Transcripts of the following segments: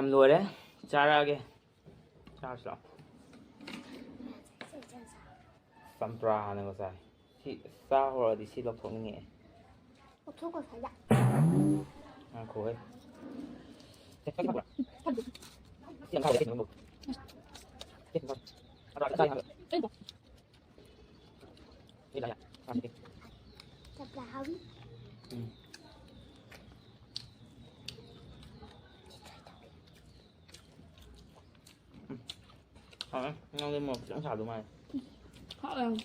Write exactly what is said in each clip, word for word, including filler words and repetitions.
ꯌꯥꯝ ꯂꯣꯏꯔꯦ꯫ ꯆꯥꯔꯛꯑꯒꯦ꯫ ꯆꯥꯔꯁꯤ ꯂꯥꯛꯑꯣ꯫ ꯆꯝꯄ꯭ꯔꯥ ꯍꯥꯟꯅ ꯉꯁꯥꯏ꯫ ꯁꯤ ꯆꯥ ꯍꯧꯔꯗꯤ ꯁꯤ ꯂꯧꯊꯣꯛꯅꯤꯡꯉꯛꯑꯦ꯫ ꯂꯧꯊꯣꯛꯈꯣ ꯁ꯭ꯋꯥꯏꯗ꯫ ꯉꯥꯏꯈꯣꯍꯦ꯫ ꯁꯤ ꯌꯥꯝ ꯈꯥꯎꯗꯦ, ꯀꯩꯅꯣ ꯅꯪꯕꯨ꯫ ꯆꯝꯄ꯭ꯔꯥ ꯍꯥꯎꯏ꯫ ꯎꯝ꯫ ꯎꯝ꯫ ꯍꯥꯎꯋꯦ꯫ ꯅꯪꯗꯤ ꯃꯣꯔꯣꯛ ꯈꯤꯇꯪ ꯁꯥꯗꯧ ꯃꯥꯜꯂꯦ꯫ ꯍꯥꯎꯋꯦ꯫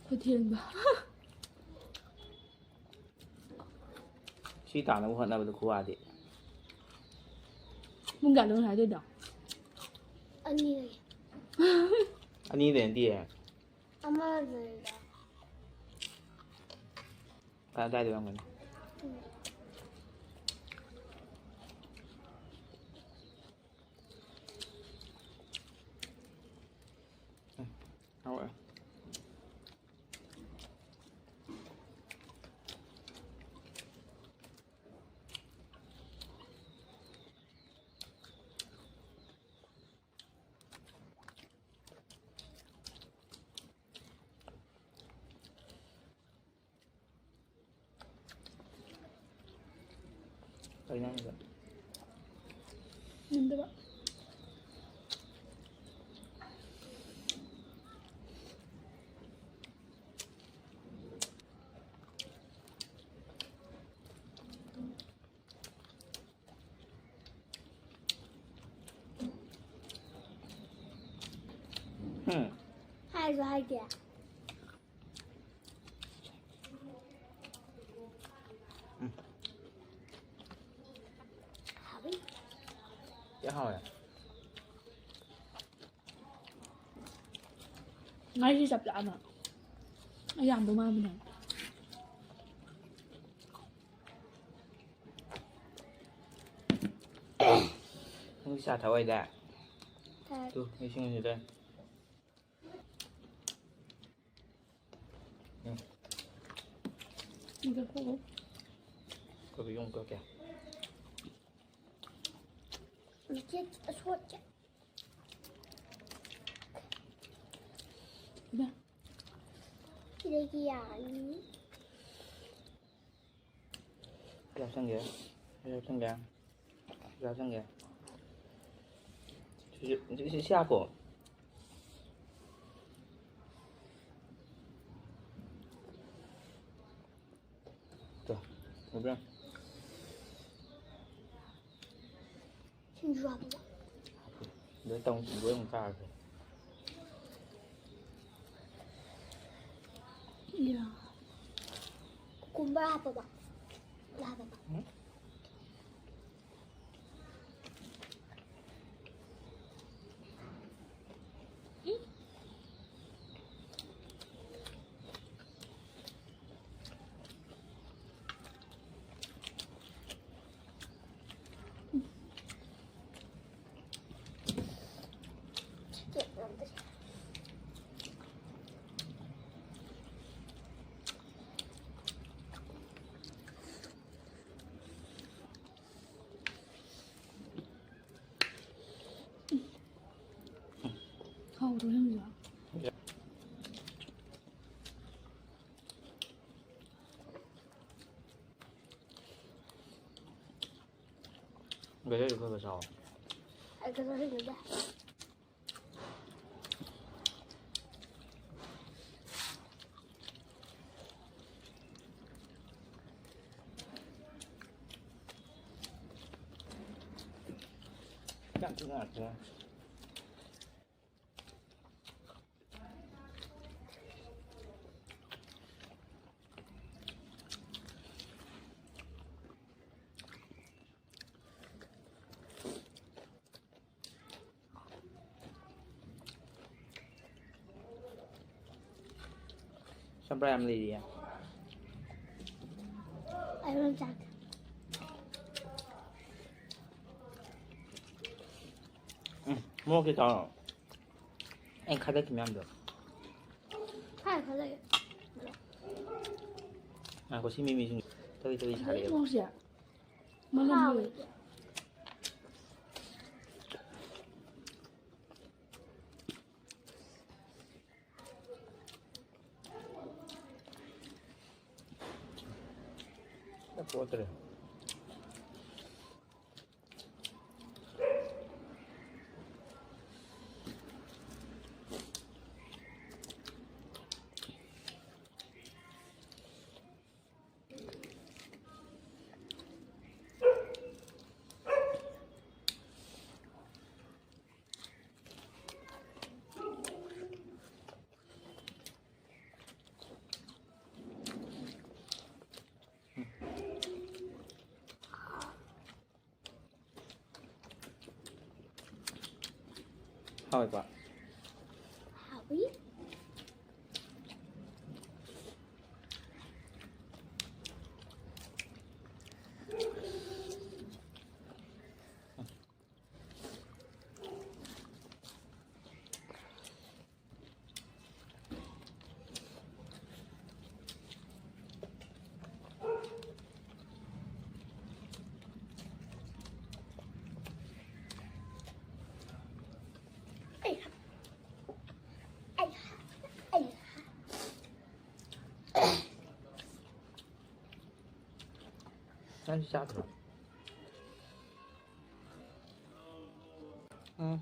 ꯈꯨꯊꯦꯡꯗꯣ꯫ ꯁꯤ ꯇꯥꯅꯕ ꯍꯣꯠꯅꯕꯗ ꯈꯨꯋꯥꯗꯤ꯫ ꯄꯨꯡ ꯀꯌꯥꯗꯅꯣ ꯉꯁꯥꯏ ꯇꯧꯔꯤꯗꯣ? ꯑꯅꯤꯗꯒꯤ꯫ ꯑꯅꯤꯗꯩ ꯅꯠꯇꯤꯌꯦ꯫ ꯑꯃꯗꯩꯗ꯫ ꯀꯗꯥꯏꯗ ꯑꯣꯏꯔꯝꯒꯅꯤ? ꯎꯝ꯫ ꯎꯝ, ꯍꯥꯎꯋꯦ꯫ ꯀꯩꯅꯣ ꯍꯥꯏꯁꯦ? ꯉꯝꯗꯕ꯫ ꯎꯝ꯫ ꯍꯥꯏꯁꯨ ꯍꯥꯏꯗꯦ꯫ ꯎꯝ꯫ ꯍꯥꯎꯋꯤ꯫ ꯌꯥꯝ ꯍꯥꯎꯋꯦ꯫ ꯉꯥꯔꯤꯁꯤ ꯆꯞ ꯆꯥꯅ ꯌꯥꯝꯗꯧ ꯃꯥꯟꯕꯅꯦ꯫ ꯅꯪꯗꯤ ꯆꯥ ꯊꯛꯑꯣꯏꯗ? ꯊꯛ꯫ ꯇꯨ, ꯏꯁꯤꯡ ꯑꯁꯤꯗ꯫ ꯎꯝ꯫ ꯁꯤꯗ ꯊꯛꯑꯣ꯫ ꯀꯣꯐꯤ ꯑꯃꯨꯛ ꯀꯛꯀꯦ꯫ ꯃꯆꯦꯠ ꯑꯁꯣꯠꯁꯦ꯫ ꯏꯃꯥ꯫ ꯁꯤꯗꯒꯤ ꯌꯥꯔꯅꯤ꯫ ꯁꯤ ꯍꯥꯞꯆꯟꯒꯦ꯫ ꯁꯤ ꯍꯥꯞꯆꯟꯒꯦ꯫ ꯁꯤ ꯍꯥꯞꯆꯟꯒꯦ꯫ ꯁꯤ, ꯁꯤ, ꯁꯤ, ꯁꯤ ꯍꯥꯞꯄꯣ꯫ ꯇꯣ, ꯎꯕ꯭ꯔꯥ? ꯁꯤꯡꯖꯨ ꯍꯥꯞꯄꯕ? ꯂꯣꯏ ꯇꯧ-, ꯂꯣꯏ ꯑꯃꯨꯛ ꯆꯥꯔꯁꯦ꯫ ꯏꯌꯥ꯫ ꯀꯨꯀꯨꯝꯕꯔ ꯍꯥꯞꯄꯕ? ꯍꯥꯞꯄꯕ? ꯎꯝ꯫ ꯍꯥꯎꯗ꯭ꯔꯣ ꯌꯦꯡꯉꯨ꯫ ꯒꯖꯔꯁꯨ ꯈꯔ ꯈꯔ ꯆꯥꯎ꯫ ꯑꯩ ꯒꯖꯔ ꯍꯩꯅꯗꯦ꯫ ꯌꯥꯝ ꯊꯤ ꯅꯨꯡꯉꯥꯏꯇꯦ꯫ ꯆꯝꯄ꯭ꯔꯥ ꯌꯥꯝ ꯂꯩꯔꯤꯌꯦ꯫ ꯑꯩ ꯍꯣꯔꯦꯟ ꯆꯥꯒꯦ꯫ ꯎꯝ, ꯃꯣꯔꯣꯛꯁꯦ ꯆꯥꯎꯔꯣ꯫ ꯑꯩꯅ ꯈꯥꯏꯗꯠꯈꯤ ꯃꯌꯥꯝꯗꯣ꯫ ꯈꯥꯏ ꯈꯥꯏꯗꯠꯀꯦ꯫ ꯉꯥꯏꯈꯣ, ꯁꯤ ꯃꯤꯃꯤꯁꯤꯡ ꯇꯧꯔꯤ ꯇꯧꯔꯤ ꯁꯥꯔꯛꯑꯦꯕ꯫ ꯃꯣꯔꯣꯛꯁꯦ ꯃꯅꯝ ꯍꯥꯎꯋꯦ꯫ ꯂꯩ꯫ ꯄꯣꯠꯇ꯭ꯔꯦ꯫ ꯍꯥꯎꯋꯦꯀꯣ? ꯍꯥꯎꯋꯤ꯫ ꯅꯪꯁꯨ ꯆꯥꯗ꯭ꯔꯣ? ꯎꯝ꯫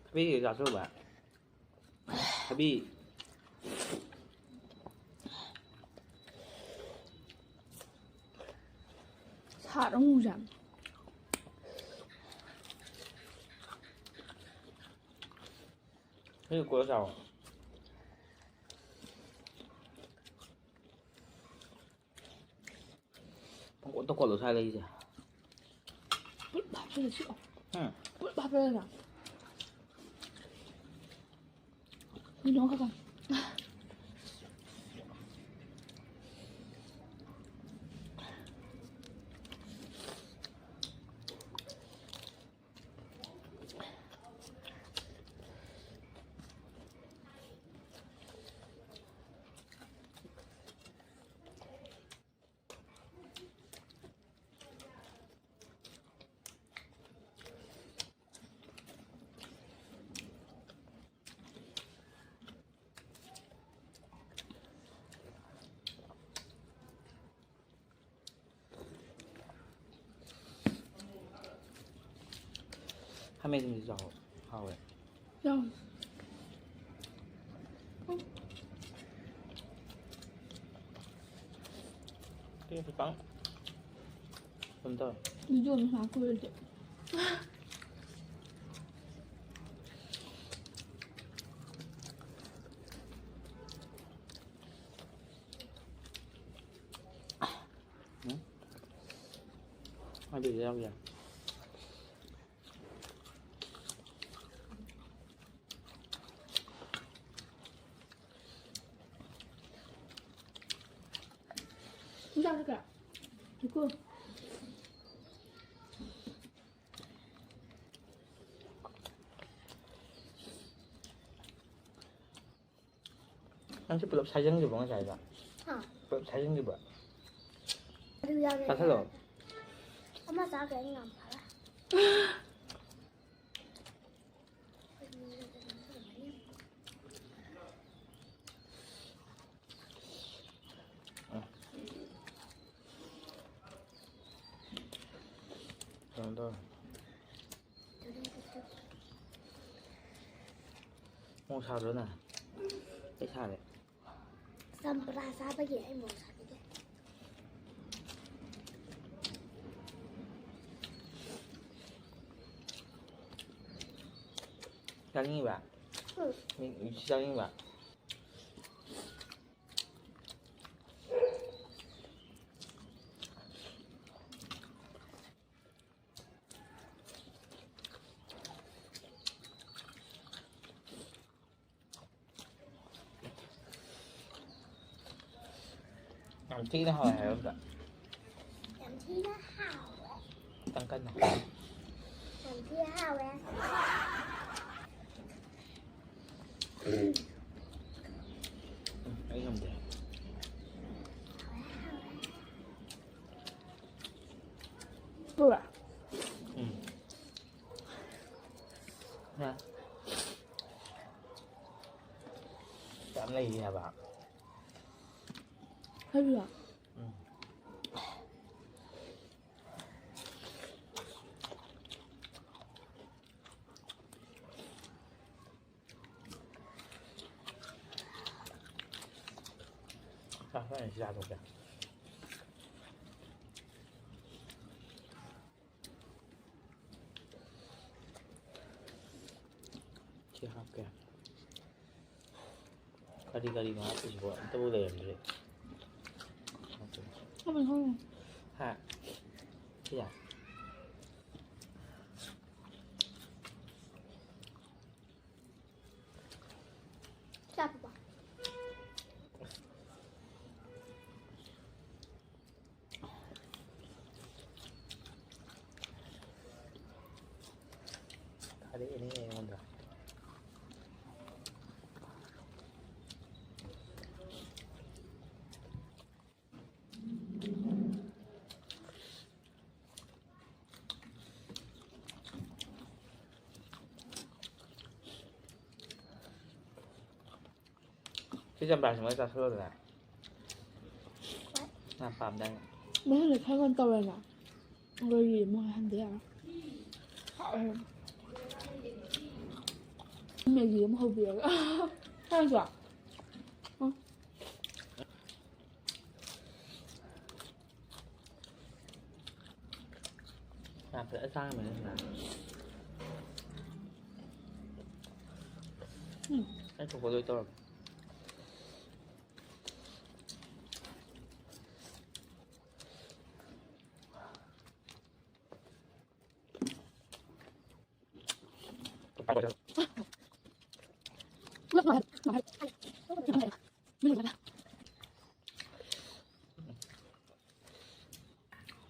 ꯊꯕꯤ ꯆꯥꯁꯨꯕ꯫ ꯊꯕꯤ꯫ ꯁꯥꯠ ꯑꯃꯨꯕꯁꯦ꯫ ꯁꯤ ꯀꯣꯠꯂ ꯆꯥꯎ꯫ ꯄꯪꯀꯣꯠꯇ ꯀꯣꯠꯂꯣ ꯁ꯭ꯋꯥꯏ ꯂꯩꯁꯦ꯫ ꯄꯨꯂꯞ ꯍꯥꯞꯆꯤꯜꯂ ꯁꯤꯛꯑꯣ꯫ ꯎꯝ꯫ ꯄꯨꯂꯞ ꯍꯥꯞꯆꯤꯜꯂꯒ꯫ ꯃꯤꯅꯣ ꯈꯛꯇꯪ꯫ ꯃꯦꯒꯤꯁꯨ ꯍꯥꯎ-, ꯍꯥꯎꯋꯦ꯫ ꯌꯥꯎ꯫ ꯁꯤ ꯈꯤꯇꯪ ꯀꯩꯅꯣ ꯇꯧꯋꯦ꯫ ꯚꯤꯗꯤꯑꯣ ꯉꯥꯏꯍꯥꯛ ꯀꯨꯏꯔꯗꯤ꯫ ꯎꯝ? ꯑꯗꯨꯗꯤ ꯌꯥꯎ ꯌꯥꯏ꯫ ꯆꯥꯛ ꯆꯥ? ꯉꯥꯏꯈꯣ꯫ ꯅꯪꯁꯨ ꯄꯨꯂꯞ ꯁꯥꯏꯖꯟꯈꯤꯕ꯭ꯔꯣ ꯉꯁꯥꯏꯗꯣ? ꯍꯥ? ꯄꯨꯂꯞ ꯁꯥꯏꯖꯟꯈꯤꯕ꯭ꯔꯣ? ꯑꯗꯨ ꯌꯥꯎꯔꯦ꯫ ꯆꯥꯁꯜꯂꯣ꯫ ꯑꯃ ꯆꯥꯈ꯭ꯔꯦ, ꯑꯩ ꯉꯝꯃꯔꯣꯏ꯫ ꯀꯩꯅꯣ ꯇꯧꯔꯦ꯫ ꯃꯣꯔꯣꯛ ꯁꯥꯗ꯭ꯔꯣ ꯅꯪ? ꯑꯩ ꯁꯥꯔꯦ꯫ ꯆꯝꯄ꯭ꯔꯥ ꯆꯥꯕꯒꯤ ꯑꯩ ꯃꯣꯔꯣꯛ ꯁꯥꯕꯤꯒꯦ꯫ ꯆꯥꯅꯤꯡꯉꯤꯕ? ꯎꯝ꯫ ꯃꯤ, ꯃꯤ ꯆꯥꯅꯤꯡꯉꯤꯕ? ꯌꯥꯝ ꯊꯤꯅ ꯍꯥꯎꯋꯦ ꯍꯥꯏꯕ ꯑꯝꯇ꯫ ꯌꯥꯝ ꯊꯤꯅ ꯍꯥꯎꯋꯦ꯫ ꯈꯤꯇꯪ ꯀꯟꯅ꯫ ꯌꯥꯝ ꯊꯤꯅ ꯍꯥꯎꯋꯦ꯫ ꯎꯝ, ꯑꯩ ꯉꯝꯗꯦ꯫ ꯎꯝ꯫ ꯍꯥ? ꯌꯥꯝ ꯂꯩꯔꯤ ꯍꯥꯏꯕ꯫ ꯍꯥꯏꯕꯤꯔꯣ? ꯎꯝ꯫ ꯆꯥꯛ ꯈꯔ ꯁꯤ ꯆꯥꯊꯣꯛꯀꯦ꯫ ꯁꯤ ꯍꯥꯞꯀꯦ꯫ ꯀꯔꯤ ꯀꯔꯤꯅꯣ ꯍꯥꯞꯄꯤꯁꯤꯕꯣ? ꯑꯝꯇꯕꯨ ꯂꯩꯔꯝꯗ꯭ꯔꯦ꯫ ꯍꯥ? ꯁꯤꯗ꯫ ꯆꯥꯛꯄꯣ꯫ ꯊꯥꯔꯛꯑꯦꯅꯦ ꯑꯩꯉꯣꯟꯗ꯫ ꯁꯤ ꯆꯝꯄ꯭ꯔꯥꯁꯤꯃ ꯆꯥꯁꯤꯜꯂꯣꯗꯅ꯫ ꯅꯪ ꯄꯥꯝꯗꯥꯏꯅꯦ꯫ ꯃꯊꯪꯗ ꯈꯔ ꯉꯟꯅ ꯇꯧꯔꯦꯅ꯫ ꯑꯗꯨꯒꯤ ꯑꯃꯨꯛ ꯍꯟꯗ ꯌꯥꯔꯣꯏ꯫ ꯍꯥꯎꯋꯦ꯫ ꯃꯦꯒꯤ ꯑꯃ ꯍꯧꯕꯤꯔꯒ꯫ ꯈꯪꯉꯁꯨ? ꯎꯝ꯫ ꯌꯥꯝ ꯐꯖꯅ ꯆꯥꯔꯝꯃꯦ ꯅꯪꯅ꯫ ꯎꯝ꯫ ꯑꯩ ꯊꯣꯛꯄ ꯂꯣꯏ ꯇꯧꯔꯝꯃꯦ꯫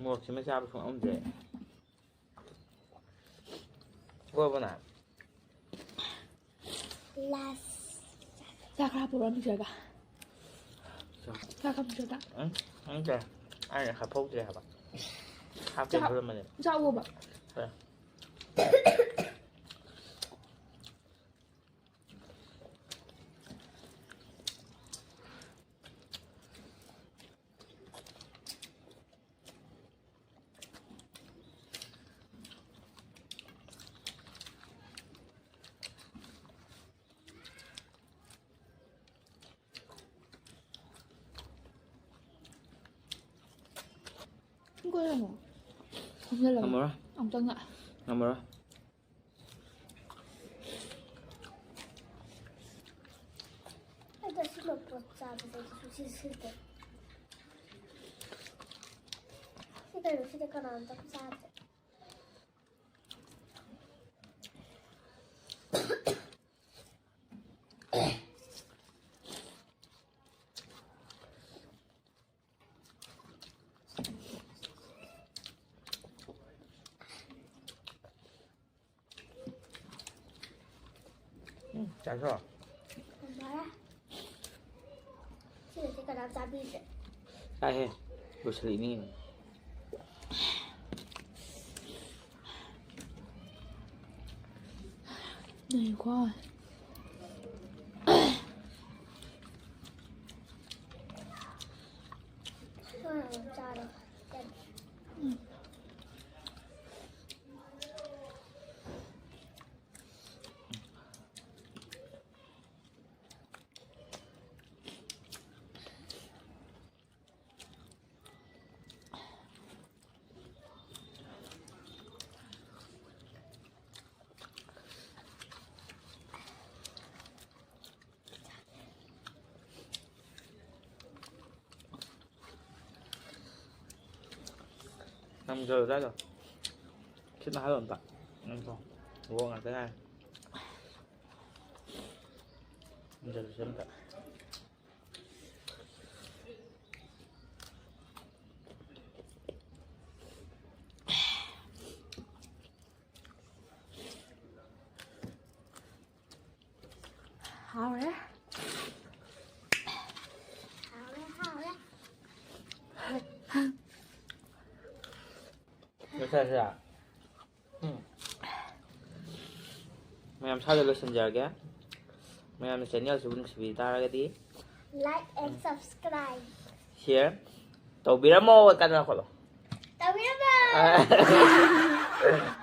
ꯃꯣꯔꯣꯛꯁꯤꯃ ꯆꯥꯕ ꯁꯨꯡꯉꯝꯗ꯭ꯔꯦ꯫ ꯂꯣꯏꯔꯕꯣ ꯅꯪ? ꯂꯥꯁ꯫ ꯆꯥꯛ ꯈꯔ ꯍꯥꯞꯄꯨꯔꯣ ꯃꯤꯛꯆꯔꯗ? ꯆꯥꯛ꯫ ꯆꯥꯛ ꯈꯔ ꯃꯤꯛꯆꯔꯗ꯫ ꯎꯝ, ꯈꯪꯗ꯭ꯔꯦ꯫ ꯑꯩꯅ ꯍꯥꯞꯍꯧꯗ꯭ꯔꯦ ꯍꯥꯏꯕ꯫ ꯍꯥꯞꯀꯦ ꯆꯥꯛ-, ꯈꯜꯂꯝꯕꯅꯦ꯫ ꯆꯥꯛꯑꯣꯕ꯫ ꯍꯣꯏ꯫ ꯀꯣꯏꯔꯝꯃꯣ꯫ ꯐꯝꯖꯜꯂꯒ꯫ ꯉꯝꯃꯔꯣꯏ꯫ ꯑꯃꯨꯛꯇꯪꯒ꯫ ꯉꯝꯃꯔꯣꯏ꯫ ꯑꯩꯗꯣ ꯁꯤꯒꯨꯝꯕ ꯄꯣꯠ ꯆꯥꯕꯁꯦ ꯑꯩꯗꯤ ꯁꯨꯡꯁꯤ ꯁꯤꯗꯦ꯫ ꯁꯤ ꯀꯩꯅꯣ? ꯁꯤꯗꯤ ꯀꯅꯥꯝꯇ ꯆꯥꯗꯦ꯫ ꯎꯝ, ꯆꯥꯏꯀꯣ? ꯌꯥꯔꯦ꯫ ꯁꯤꯒꯁꯦ ꯀꯅꯥꯝ ꯆꯥꯕꯤꯗ꯭ꯔꯦ꯫ ꯆꯥꯏꯍꯦ, ꯂꯣꯏꯁꯤꯜꯂꯛꯏꯅꯤ꯫ ꯉꯥꯏꯈꯣ꯫ ꯆꯥꯔꯣ꯫ ꯅꯪ ꯖꯔ ꯆꯥꯏꯗꯣ ꯈꯤꯇꯪ ꯍꯥꯏꯔꯣ ꯑꯝꯇ꯫ ꯅꯪ ꯊꯣꯡ ꯋꯣ ꯉꯥꯛꯇ ꯉꯥꯏꯔꯦ꯫ ꯖꯔ ꯆꯥꯏ ꯑꯝꯇ꯫ ꯍꯥꯎꯔꯦ꯫ ꯍꯥꯎꯔꯦ, ꯍꯥꯎꯔꯦ꯫ ꯂꯣꯏꯁꯤꯜꯂꯁꯤꯔꯥ? ꯎꯝ꯫ ꯃꯌꯥꯝ ꯁ꯭ꯋꯥꯏꯗ ꯂꯣꯏꯁꯤꯟꯖꯔꯒꯦ꯫ ꯃꯌꯥꯝꯅ ꯆꯦꯅꯦꯜꯁꯤꯕꯨ ꯅꯨꯡꯁꯤꯕꯤ ꯇꯥꯔꯒꯗꯤ Like and subscribe꯫ Share ꯇꯧꯕꯤꯔꯝꯃꯣ ꯀꯟꯅ ꯂꯥꯎꯈꯠꯂꯣ꯫ ꯇꯧꯕꯤꯔꯝꯃꯣ꯫ ꯑ꯫